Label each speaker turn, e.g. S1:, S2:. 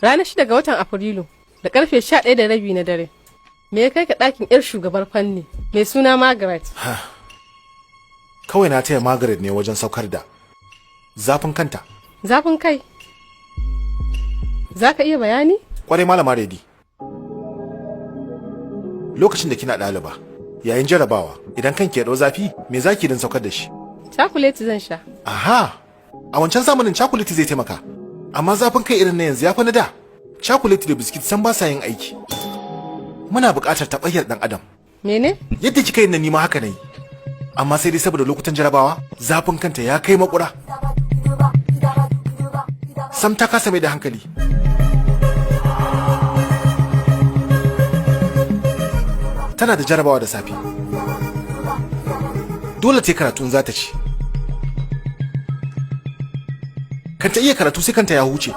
S1: Ranar 6 ga watan Afrilu da karfe 11:30 na dare. Me ya kai ka ɗakin 'yar shugabar fanni mai suna Margaret?
S2: Kawai na taya Margaret ne wajen saukar da zafin kanta.
S1: Zafin kai. Za ka iya bayani?
S2: Kwarai, Malama Redi. Lokacin da kina ɗaliba, yayin jarabawa, idan kanki ya ɗau zafi, me zaki don saukar da shi?
S1: Cakuleti zan sha.
S2: Aha, a wancan zamanin cakuleti zai taimaka, amma zafin kai irin na yanzu ya fi na da. Cakuleti da biskit san ba sa yin aiki. Muna buƙatar taɓayyar ɗan adam.
S1: Mene?
S2: Yadda kika yi nan, nima haka na yi. Amma sai dai saboda lokutan jarabawa, zafin kanta ya kai makura. Sam ta kasa mai da hankali. Tana da jarabawa da safe. Dole ta yi karatu in za ta ci. Kan ta iya karatu sai kanta ya huce.